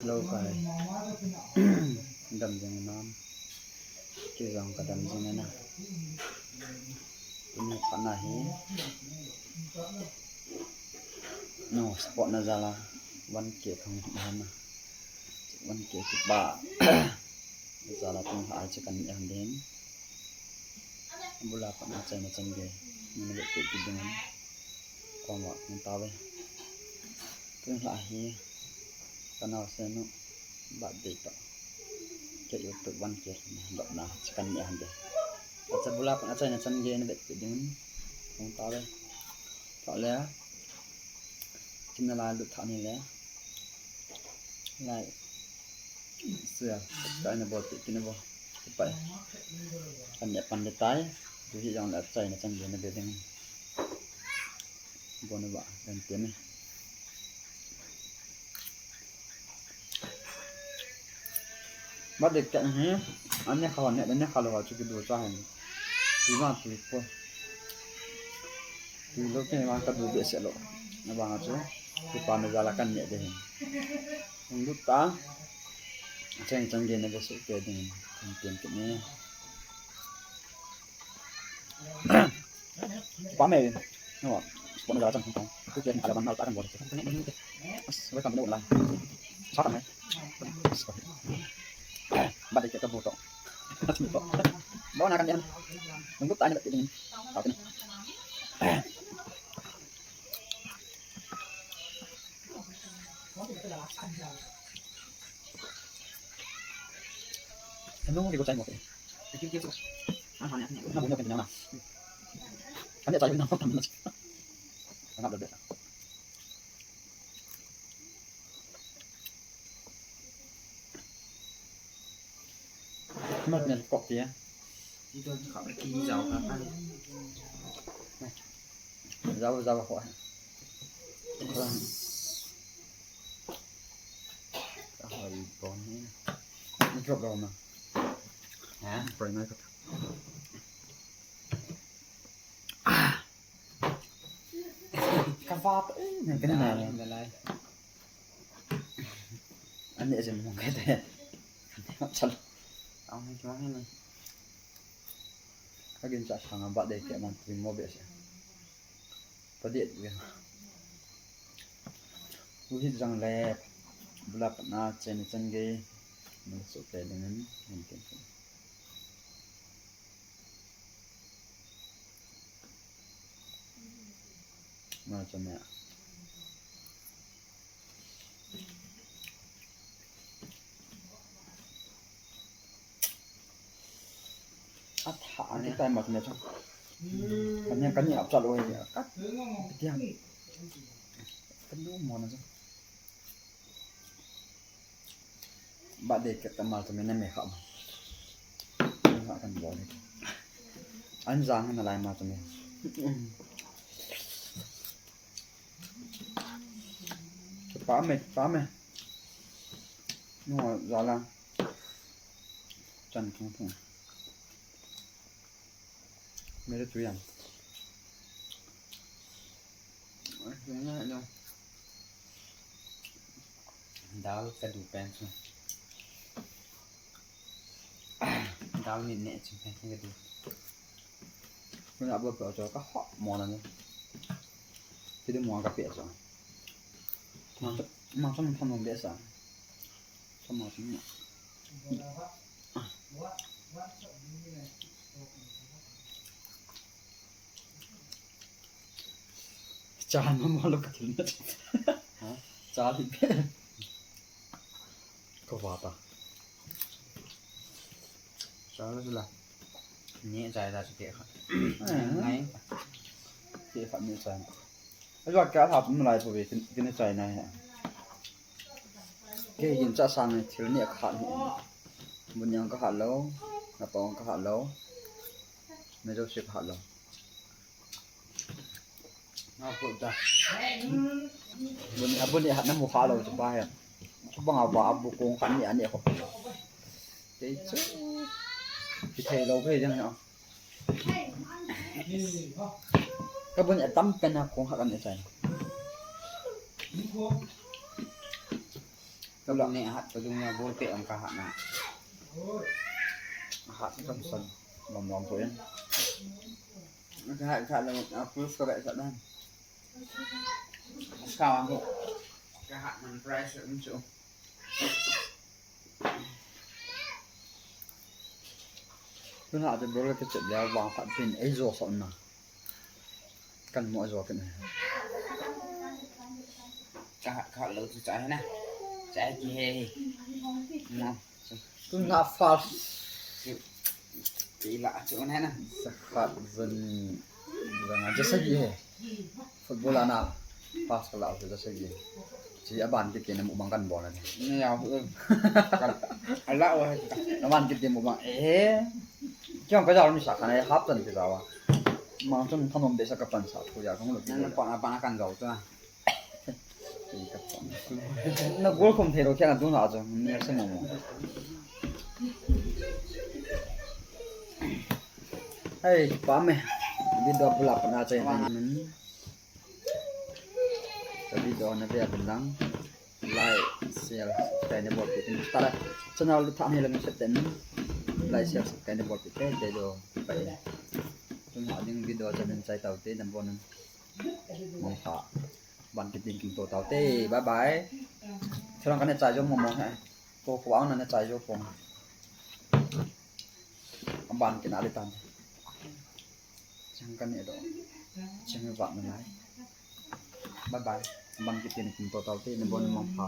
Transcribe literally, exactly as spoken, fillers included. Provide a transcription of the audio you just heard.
Lo kai. Dam jing nam. Kei jong ka dam jing na. Tuni phat na hi. No, support na jal a. One K khang na. One K kipa. Jal a tung ha chicken ni ang ding. Bula pa na chai na chang ge. Ni na ve pe ki ding. Ko ma ni ta ve. Tun la hi. Ka nao se nu. Birthday pa. Ke YouTube one K na dot na chicken ni ang ding. Acha bula pa na chai na chang ge ni ve pe ding. Kong ta ve. Ta le. Kin na la lu tha ni le. Like, share, subscribe na bol, tin na bol. Pai. Kan ya pan de tai. Tu hi jong la chai na chang na be ding. Bon ba, dan tin ni. Ba de kan hi. An ne kha ne, ne kha lo chu ki du cha hen. Tu ma tu po. Tu lo ke ma ka du be se lo. Na ba nga chu. Tu pa na jal a kan ne de hin. Hung lut ta. Chang chang ge na be su ke ding. Hung tiam kit ni. Pa me. No. Ko na jal a chang hung tong. Tu ke ni ala ban na ta kan bol. As, welcome to online. Sa ta me. Ba de ke ka bu to. Ba na kan de. Hung lut ta ni ba ke ding. Ta ke ni. Hello, di ko chai mo. Ano, ano, ano, ano. Ano, chai mo. Ano, ano, ano. Mat ne kok tia. Ito ni kap ki jao ka kan. Jao, jao ko. Ka hoi bon ni. Ni drop down na. Ha? Break na ka. Ka va to, eh, na ka na. Lalai, lalai. Ani asim mong kai te. Ani chal. Ang ni chong ni. Ka gin cha sang ba de ke man tu mo be se. Pa de be. U hi jang le. Bula pa na chen chen ge. Mo so pe ding ni. Ni ke. Nga chome. Atha ani tai ma chome chong. Kani kani ap chalo he. Kat. Tiang. Kanu mo na chong. Ba de ke kamal to me na me kha. Me kha kan bol ni. An jang na lai ma to me. Pa me, pa me. No, jala. Chan thung thung. Mere tu yan. Ai, na, na. Dal ka du pen chu. Dal ni ne chu pen ka du. Kuna bo pe chu ka ho mo na ni. Ti de mo ka pe chu. Ma, ma chom tham mo be sa. Chom mo chom mo. Cha ma mo lo ka thil na. Ha? Cha li pe. Ko va ta. Cha la la. Ni cha da ke kha. Ngai. Ke kha ni cha. Ajo ka ha tum lai po ve kin, kin chai na he. Kei gin cha sang ni thil ni ka hat ni. Bun yang ka hat lo, na pong ka hat lo. Me jo si ka hat lo. Na ko da. Bun, a bun ni hat na mu kha lo chu ba he. Chu bang a ba a bu kong khat ni ani ko. Kei chu. Ki thei lo kei jang ya. Ka bun atam pen a kong ha kan e chai. Tulak ni hat tu dunia bol te ang kahat na. Hat kam san. Mom mom tu in. Kahat kahat lo, aku suka sat dan. Sekarang tu. Kahat man price um su. Tun ha te bol ka chet le vang phat pin ei jo sa na. Kan mo jo kan. Ka ka lo chu cha na. Cha ki he. Na. Tun ha fast. Ki la chu na na. Sa khat jan jan ja sa ki he. Football ana pass ka la u chu ja sa ki. Chi aban kiti na mukbang kan bol na. Ni ya hu. Kan ala wa. Aban kiti mukbang. Eh. Kiang ka ja ni sa kan ai hap tan ti ja wa. Mang chun thanom be sa ka pan sa thu ya kong lo. Na pan pan kan ja u ta. Ti ka pan. Na gol khum thei lo kya na dun ha chu. Ni sa mo mo. Hei, pa me. Video bula pana chai na min. Ka video na ve abin lang. Like, share, subscribe na bol pi tin. Tara channel lu tha ni lang set ten. Like, share, subscribe na bol pi te te do. Pai. Tun ha ding video channel chai tau te na bon. Mong pha. Ban kiti kin to tau te. Bye bye. Thurang ka ne chai jo mo mo he. Ko ko ang na ne chai jo ko. Ban kina le tan. Chang ka ne do. Chang va na lai. Bye bye. Ban kiti kin to tau te na bon mong pha.